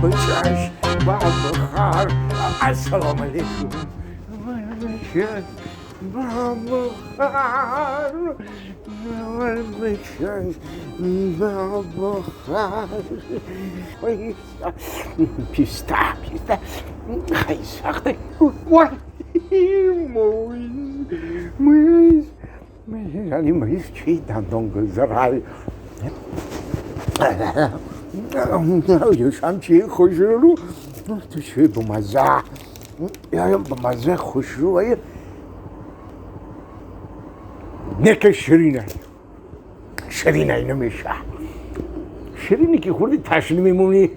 بچش بخار. السلام علیکم. بخار بچش بخار. پیسته پیسته خیلی سخته. وای مویز مویز یعنی مویز چی دندان گذره یوشم چی خوش رو تو چی بمزه یا بمزه خوش رو نکه شیرینه شیرینه نمیشه. شیرینی که خوردی تشنه میمونی،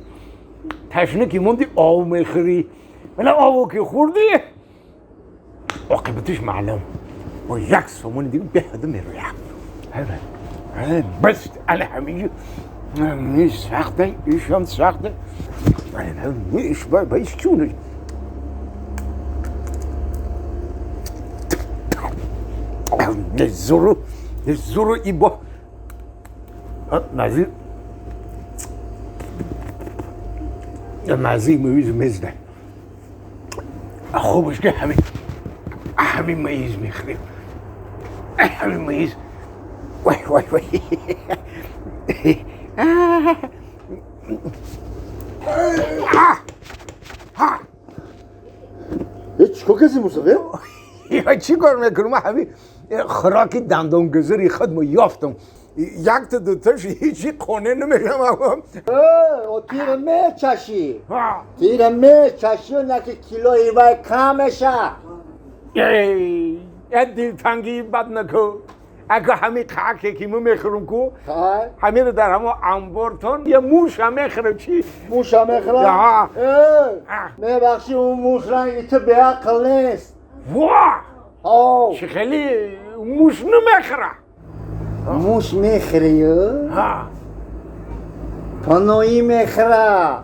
تشنه که موندی آب میخوری، ولی آبو که خوردی عاقبتش معلوم. با یک سومون دیگه به هدم میرویم. بس انا همینجور سخته، ایشم سخته. ایش باید چونه زورو زورو ای با مزی مزی مویز مزده خوبش که همین همین میز میخریم، همین میز. وای وای وای. چیکار کسی مصطفی؟ چی کار میکنم؟ همین خوراکی دندان گذری خودمو یافتم. یک تا دو تاش هیچی قانع نمیشم. او تیر میچشی، تیر میچشی و نکه کیلو ایوای کمشه. ای دلتنگی بد نکو. اگه همین خاکه که مو میخورم کو همین رو در همون انبارتون یه موش هم میخورم. چی؟ موش هم میخورم؟ میبخشی اون موش رنگی تو بیعقل نیست. وا چه خیلی موش نمیخوره. موش میخوری؟ پنویی میخوره.